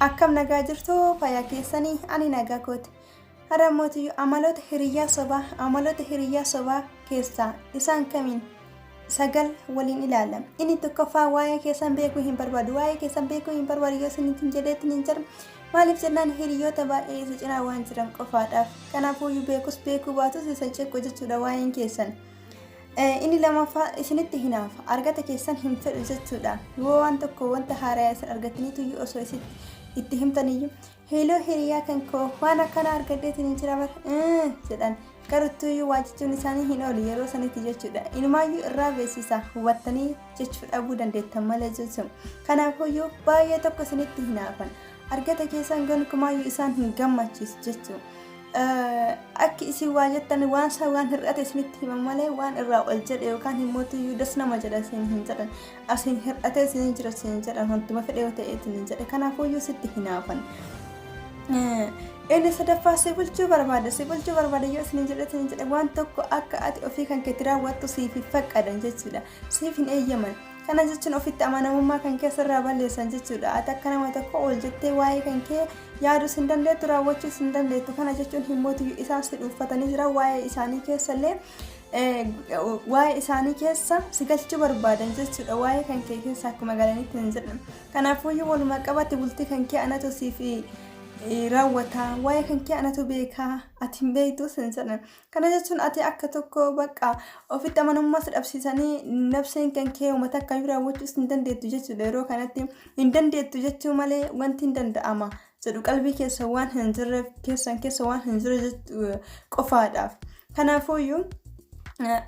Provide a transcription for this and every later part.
Akkam nagaa jirtu fayyaa keessanii ani nagaa kooti. Har'a mootiyyuu amaloota hiriyyaa sobaa amaloota hiriyyaa sobaa keessaa isaan kamiin sagal waliin ilaalla. Inni tokkoffaa waa'ee keessan beekuu hin barbaadu. Waa'ee keessan beekuu hin barbaadu yoo isinitti jedheetti hin jedhu. Maaliif jennaan hiriyoota baay'ee isa cinaa waan jiran qofaadhaaf. Kanaafuyyuu beekus beekuu baatus isa ceqqu jechuudha waa'een keessan. Inni lamaffaa isinitti hinaafa. Argata keessan hin fedhu jechuudha. Yoo waan tokko wanta haaraa isin argataniitu osoo isin itti himtaniyyuu heeloo hiriyaa kan koo waan akkana argadheetiin hin jira bara jedhan. Garuttuuyyuu waa jechuun isaanii hin oolu yeroo sanitti jechuudha. Inumaayyuu irraa beeksisa hubattanii jechuu dhabuu dandeettan malee jechuudha. Kanaafuyyuu baay'ee tokko isinitti hinaafan. Argata keessan gonkumaayyuu isaan hin gammachiisu jechuudha. Akki isin waa jettan waan isaa waan hir'ate isinitti himan malee waan irraa ol jedhe yookaan himmootiyyuu das nama jedha isin hin jedhan. Asiin hir'atee isin jira isin jedhan wantuma fedhe yoo ta'e isin hin jedhe. Kanaafuyyuu sitti hinaafan. Inni sadaffaa si bulchuu barbaada. Si bulchuu barbaada yoo isin jedhe isin jedhe waan tokko akka ati ofii kan keetti raawwattu siif hin faqqadan jechuudha. Siif hin eeyyaman. Kana jechuun ofitti amanamummaa kan keessa irraa balleessan jechuudha. Ati akka nama tokko ol jettee waa'ee kan kee yaaduus hin dandeettu raawwachuus hin dandeettu. Kana jechuun himmootiyyuu isaan si dhuunfatanii jiran waa'ee isaanii keessa illee waa'ee isaanii keessa si galchuu barbaadan jechuudha. Waa'ee kan kee keessa akkuma galanitti hin jedhan. Kanaafuyyuu walumaa qabatti bultii kan kee anatu siif raawwata. Waa'ee kan kee anatu beekaa ati hin beektu sin jedhan. Kana jechuun ati akka tokko bakka ofitti amanamummaa si dhabsiisanii nafseen kan kee uummata akkayyuu raawwachuus hin dandeettu jechuudha. Yeroo kanatti hin dandeettu jechuu malee wanti hin danda'ama jedhu qalbii keessa waan hin jirre keessan keessa waan hin jirre qofaadhaaf. Kanaafuyyuu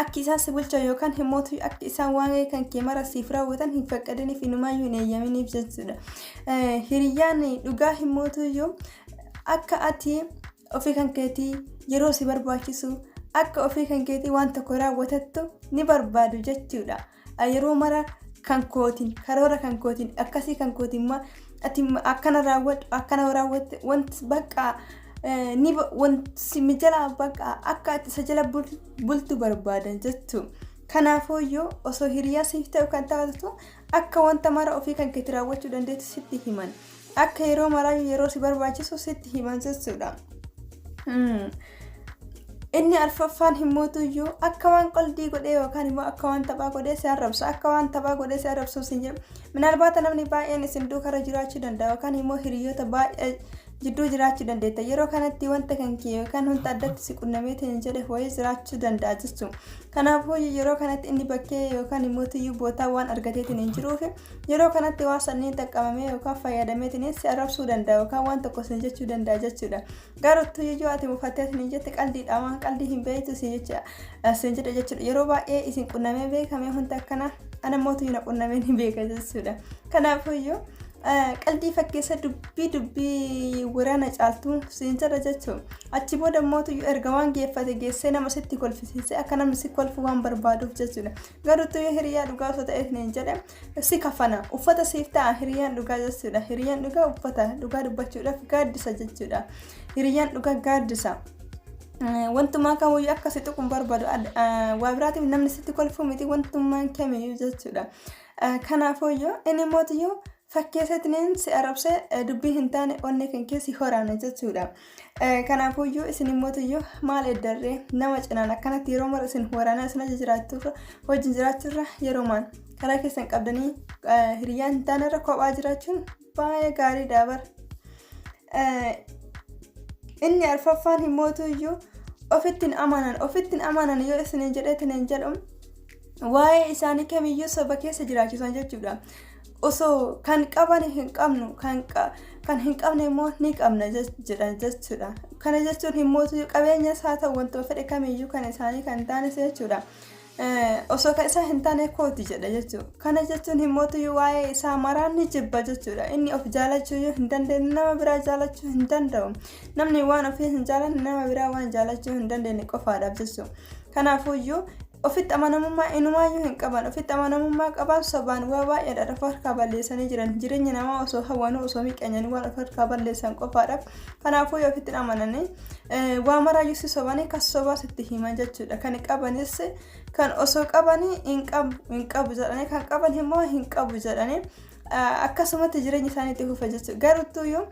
akki isaan si bulchan yookaan himmootu akki isaan waan kan kee mara siif raawwatan hin faqqadiniif inumaayyuu hin eeyyaminiif jechuudha. Hiriyyaan dhugaa himmootuyyuu akka ati ofii kan keetii yeroo si barbaachisu akka ofii kan keetii waan tokko raawwatattu ni barbaadu jechuudha. Yeroo mara kan kootiin karoora kan kootiin akkasii kan kootiin ma ati akkana raawwadhu akkana raawwatte wanti bakka ni wanti si jalaa bakka akka ati isa jala bultu barbaadan jechuudha. Kanaafuyyuu osoo hiriyaa siif ta'u kan taatu akka wanta mara ofii kan keetii raawwachuu dandeettu sitti himan. Akka yeroo maraayyuu yeroo si barbaachisu sitti himan jechuudha. Inni arfaffaan himmootuyyuu akka waan qoldii godhee yookaan immoo akka waan taphaa godhee si arrabsa. Akka waan taphaa godhee si arrabsu sin jedhu. Minaalbaata namni baay'een isin duukarra jiraachuu danda'a yookaan immoo hiriyoota baay'ee jidduu jiraachuu dandeetta. Yeroo kanatti wanta kan kee yookaan wanta addatti si qunnameetiin jedhe wayii jiraachuu danda'a jechuudha. Kanaafuu yeroo kanatti inni bakkee yookaan immoo tiyyuu bootaa waan argateetiin hin jiruuf yeroo kanatti waan sanniin xaqqabamee yookaan fayyadameetiin si arrabsuu danda'a yookaan waan tokko sin jechuu danda'a jechuudha. Garuu tuyyuu ati mufatteetiin hin jette qaldiidha waan qaldii hin beektu sin jecha sin jedhe jechuudha. Yeroo baay'ee isin qunnamee beekamee wanta akkana ana immoo tuyyuu na qunnamee ni beeka jechuudha. Kanaafuyyuu qaldii fakkeessa dubbii dubbii waraana caaltuu siin jedha jechuun achi booda mootuyyuu erga waan geeffate geessee nama sitti kolfisiisee akka namni si kolfu waan barbaaduuf jechuudha. Garuu tuyyuu hiriyaa dhugaa osoo ta'eef niin jedhe si kafana uffata siif ta'a hiriyaan dhugaa jechuudha. Hiriyaan dhugaa uffata dhugaa dubbachuudhaaf gaaddisa jechuudha. Hiriyaan dhugaa gaaddisa. Wantumaa kamiyyuu akka si tuqu hin barbaadu waa biraatiif namni sitti kolfuu miti wantummaan kamiyyuu jechuudha. Kanaafuyyuu inni mootiyyuu fakkeesseetiniin si arrabsee dubbii hin taane onnee kan kee si horaana jechuudha. Kanaafuyyuu isin mootiyyuu maal eddarree nama cinaan akkanatti yeroo mara isin waraanaa isin aja jiraachuurra wajjin jiraachuurra yeroomaan karaa keessan qabdanii hiriyaa hin taanerra kophaa jiraachuun baay'ee gaariidha bara. Inni arfaffaan himmootuyyuu ofitti hin amanan ofitti hin amanan yoo isiniin jedheetiin hin jedhu waa'ee isaanii kamiyyuu soba keessa jiraachisan jechuudha. Osoo kan qaban hin qabnu kan hin qabne immoo ni qabna jedhan jechuudha. Kana jechuun himmootu qabeenya isaa ta'u wanta fedhe kamiyyuu kan isaanii kan taanes jechuudha. Osoo kan isaa hin taane kooti jedha jechuudha. Kana jechuun himmootu waa'ee isaa maraa ni jibba jechuudha. Inni of jaalachuu hin dandeenye nama biraa jaalachuu hin danda'u. Namni waan ofii hin jaalanne nama biraa waan jaalachuu hin dandeenye qofaadhaaf jechuudha. Kanaafuyyuu ofitti amanamummaa inumaayyuu hin qaban. Ofitti amanamummaa qaban sobaan waa baay'eedhaan of harkaa balleessanii jiran. Jireenya namaa osoo hawwanuu osoo miqenyanii waan of harkaa balleessan qofaadhaaf. Kanaafuu ofitti amananii waa maraayyuu si sobanii kan sobaa sitti himan jechuudha. Kan qabanis kan osoo qabanii hin qabu jedhanii kan qaban immoo hin qabu jedhanii Akkasumatti jireenya isaanii itti fufa jechuudha. Garuttuyyuu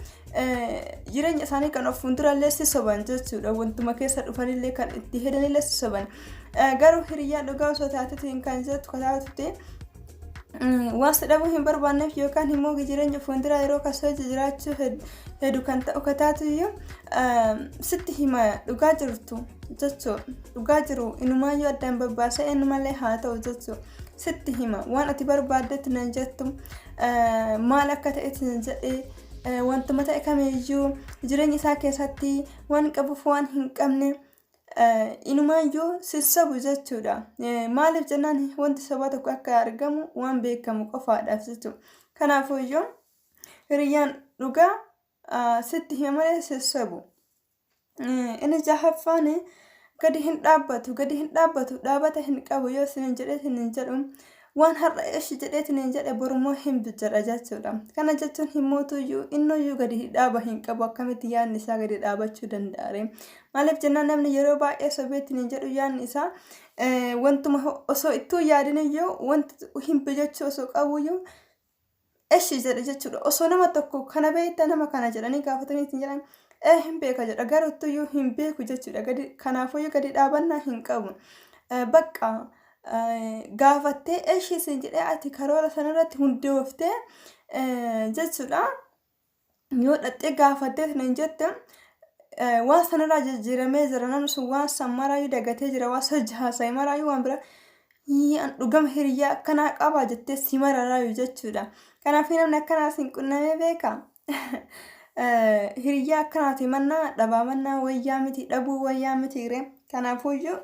jireenya isaanii kan of fuuldurallee si soban jechuudha. Wantuma keessa dhufanillee kan itti hedanillee si soban. Garuu hiriyaa dhugaa osoo taatetiin kan jettu kataatutti waan si dhabuu hin barbaanneef yookaan immoo jireenya fuulduraa yeroo kasoo jiraachuu hedu kan ta'u kataatuyyuu sitti hima dhugaa jirtu jechuudha. Dhugaa jiru inumaayyuu addaan babbaasee innumallee haa ta'u jechuudha. Sitti hima waan ati barbaaddetti nan jettu, maal akka ta'etti nan jedhee, wantuma ta'e kamiyyuu jireenya isaa keessatti waan qabuuf waan hin qabne inumaayyuu sissabu jechuudha. Maaliif jennaan wanti sobaa tokko akka argamu waan beekamu qofaadhaaf jechuudha. Kanaafuyyuu hiriyyaan dhugaa sitti hima malee sissabu. Inni jahaffaan gadi hin dhaabbatu, gadi hin dhaabbatu, dhaabata hin qabu yoo isinin jedhee isinin jedhu, waan har'a ishi jedhee isinin jedhe borummoo hin jedha jechuudha. Kana jechuun himmootuyyuu innuyyuu gadi dhaaba hin qabu, akkamitti yaadni isaa gadi dhaabachuu danda'a ree? Maaliif jennaan namni yeroo baay'ee sobee isinin jedhu yaadni isaa wantuma osoo ittuu yaadiniyyuu wanti hin jechuu osoo qabuyyuu eshi jedhe jechuudha. Osoo nama tokko kana beekta nama kana jedhanii gaafatanii ittiin jedhan, ee hin beeka jedha, garuu ittuyyuu hin beeku jechuudha. Gadi kanaafuyyuu gadi dhaabannaa hin qabu. Bakka gaafattee eshi isin jedhee ati karoora sanarratti hundooftee jechuudha. Yoo dhattee gaafattee isin jette waan sanarraa jijjiiramee jira, namni sun waan san maraayyuu dagatee jira, waan san haasa'e maraayyuu waan bira an dhugama hiriyyaa akkanaa qabaa jettee si mararaayu jechuudha. Kanaafuu namni akkanaa sin qunnamee beeka. Hiriyyaa akkanaati mannaa dhabaa mannaa wayyaa miti, dhabuu wayyaa miti ree. Kanaafuyyuu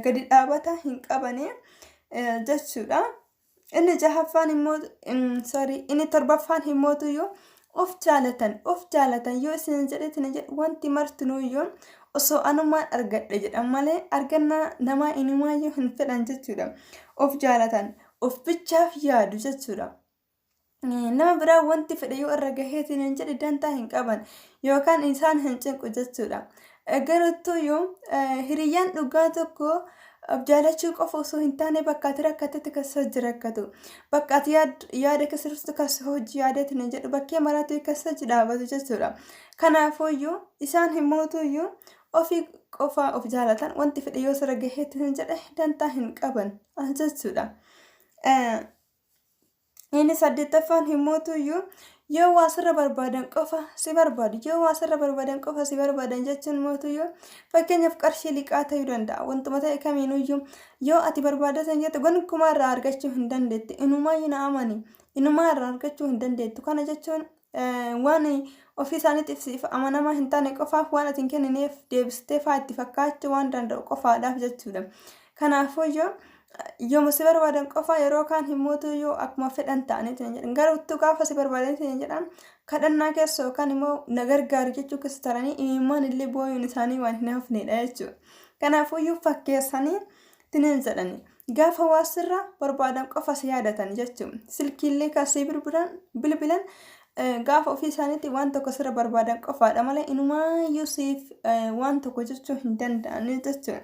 gadi dhaabata hin qabane jechuudha. Inni jahaffaan immoo, sorry, inni torbaffaan immootuyyuu of jaalatan, of jaalatan yoo isin jedhetin jedhu, wanti martinuyyuu osoo anumaan argadhe jedhan malee argannaa namaa inumaayyuu hin fedhan jechuudha. Of jaalatan, of bichaaf yaadu jechuudha. Nama biraa wanti fedhe yoo irra gaheetiin hin jedhe dantaa hin qaban yookaan isaan hin cinqu jechuudha. Garuttuyyuu hiriyyaan dhugaa tokko of jaalachuu qofa osoo hin taane bakka ati rakkatetti kan si hojii rakkatu, bakka ati yaada keessa jirtu kan si hojii yaadeetiin hin jedhu, bakkee maraatti kan si hojii dhaabatu jechuudha. Kanaafuyyuu isaan himmootuyyuu ofii qofaa of jaalatan, wanti fedhe yoo sirra gaheetti hin jedhe dantaa hin qaban jechuudha. Inni saddeettaffaan himmootuyyuu yoo waa sirra barbaadan qofa si barbaadu. Yoo waa sirra barbaadan qofa si barbaadan jechuun mootuyyuu fakkeenyaaf qarshii liqaa ta'uu danda'a. Wantuma ta'e kamiinuyyuu yoo ati barbaadatan jette gonkumaa irraa argachuu hin dandeettu. Inumaayyuu na amani. Inumaa irraa argachuu hin dandeettu. Kana jechuun waan ofii isaaniitiif siif amanamaa hin taane qofaaf, waan ati hin kennineef deebistee faa itti fakkaachuu waan danda'u qofaadhaaf jechuudha. Kanaafuyyuu yooma si barbaadan qofa, yeroo kaan himmootu yoo akkuma fedhan ta'aniitu hin jedhan. Garuu uttuu gaafa si barbaadaniitu hin jedhan kadhannaa keessa yookaan immoo na gargaaru jechuu keessa taranii imimmaan illee booyuun isaanii waan hin hafnedha jechuudha. Kanaafuyyuu fakkeessanii tinin jedhani. Gaafa waa sirra barbaadan qofa si yaadatan jechuudha. Silkiillee kan si bilbilan gaafa ofii isaaniitti waan tokko sirra barbaadan qofaadha malee inumaayyuu siif waan tokko jechuu hin danda'an jechuudha.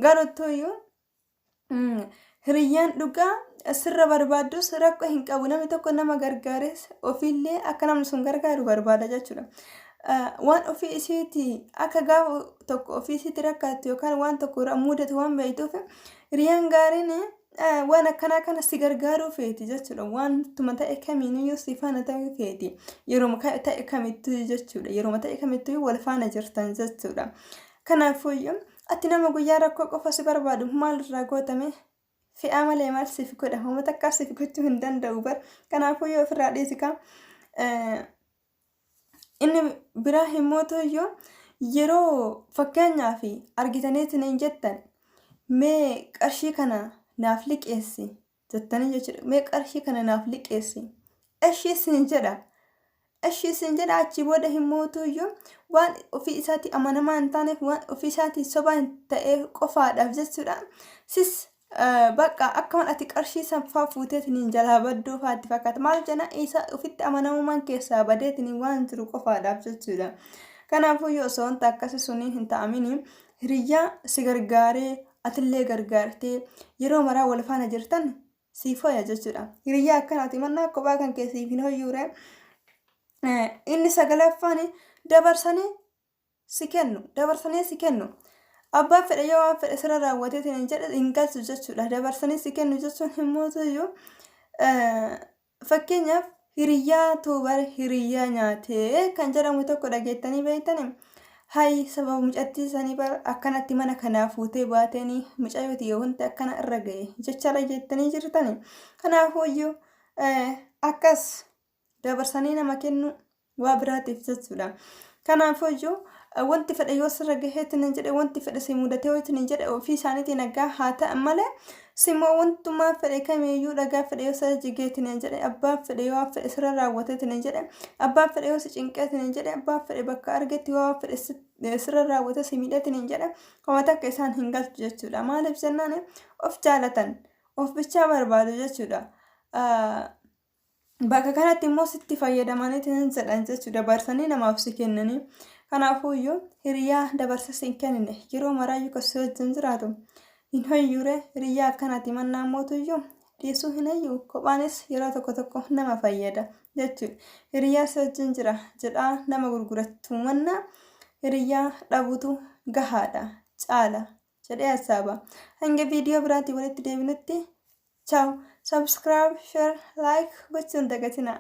Garuttuyyuu hiriyyaan dhugaa sirra barbaaddus rakkoo hin qabu. Namni tokko nama gargaares ofiillee akka namni sun gargaaru barbaada jechuudha. Waan ofii isiitii akka gaafa tokko ofii isiitti rakkattu yookaan waan tokko mudatu waan beektuuf, hiriyyaan gaariin waan akkanaa kana si gargaaruu feeti jechuudha. Wantuma ta'e kamiiniyyuu si faana ta'uu feeti. Yeroo ta'e kamittuu jechuudha. Yeroo ta'e kamittuu wal faana jirtan jechuudha. Kanaafuyyuu ati nama guyyaa rakkoo qofa si barbaadu maal irraa gootame? Fe'aa malee maal siif godha? Homa takkaa siif gochuu hin danda'u bar. Kanaafuu ofirraa dhiisi kaa. Inni biraa himmootuyyuu yeroo fakkeenyaaf argitaniitiin hin jettan, mee qarshii kana naaf liqeessi jettanii jechuudha. Mee qarshii kana naaf liqeessi. Eshii siin jedha. Eshii siin jedha, achii booda himmootuyyuu waan ofii isaatii amanamaa hin taaneef, waan ofii isaatii sobaa hin ta'eef qofaadhaaf jechuudha. Sis bakka akka waan ati qarshii san faa fuuteetiin jalaa badduu faatti fakkaata. Maal jenna, isa ofitti amanamummaan keessaa badeetiin waan jiru qofaadhaaf jechuudha. Kanaafuu yoo osoo wanta akkasii sunii hin ta'amini, hiriyyaa si gargaaree atillee gargaartee yeroo maraa wal faana jirtan siif hoya jechuudha. Hiriyyaa akkanaati mannaa kophaa kan kee siif hin hoyyuure. Inni sagalaffaan dabarsanii si kennu, dabarsanii si kennu. Abbaan fedhe yoo waan fedhe sirra raawwateetiin hin jedhe hin galchu jechuudha. Dabarsanii si kennu jechuun himmootuyyuu fakkeenyaaf hiriyyaa tuubar hiriyyaa nyaatee kan jedhamu tokko dhageettanii beektanii. Hay sababa mucattii sanii bar akkanatti mana kanaa fuutee baateenii mucayyooti yoo wanti akkana irra ga'e jecha dhageettanii jirtani. Kanaafuyyuu akkas dabarsanii nama kennu waa biraatiif jechuudha. Kanaafuyyuu wanti fedhe yoo sirra gaheetiin hin jedhe, wanti fedhe si mudatee ho'itiin hin jedhe, ofii isaaniitiin nagaa haa ta'an malee simmoo wantumaa fedhe kamiyyuu dhagaa fedhe yoo sirra jigeetiin hin jedhe, abbaan fedhe yoo fedhe sirra raawwateetiin hin jedhe, abbaan fedhe yoo si cinqeetiin hin jedhe, abbaan fedhe bakka argetti yoo fedhe sirra raawwate si miidheetiin hin jedhe, homa takka isaan hin galchu jechuudha. Maaliif jennaan of jaalatan, of bichaa barbaadu jechuudha. Bakka kanatti immoo sitti fayyadamaniiti hin jedhan jechuudha, dabarsanii namaaf si kennanii. Kanaafuu iyyuu hiriyaa dabarsa si hin kennine yeroo maraayyuu kan si wajjin jiraatu hin hoyyuure. Hiriyaa akkanaati mannaa mootuyyuu dhiisuu hin hayyu, kophaanis yeroo tokko tokko nama fayyada jechuudha. Hiriyaa si wajjin jira jedhaa nama gurgurachuu mannaa hiriyaa dhabuutu gahaadha caala jedhee hassaaba. Hanga viidiyoo biraatiin walitti deebinutti, Ciao. Subscribe, share, like gochuun dagatinaa.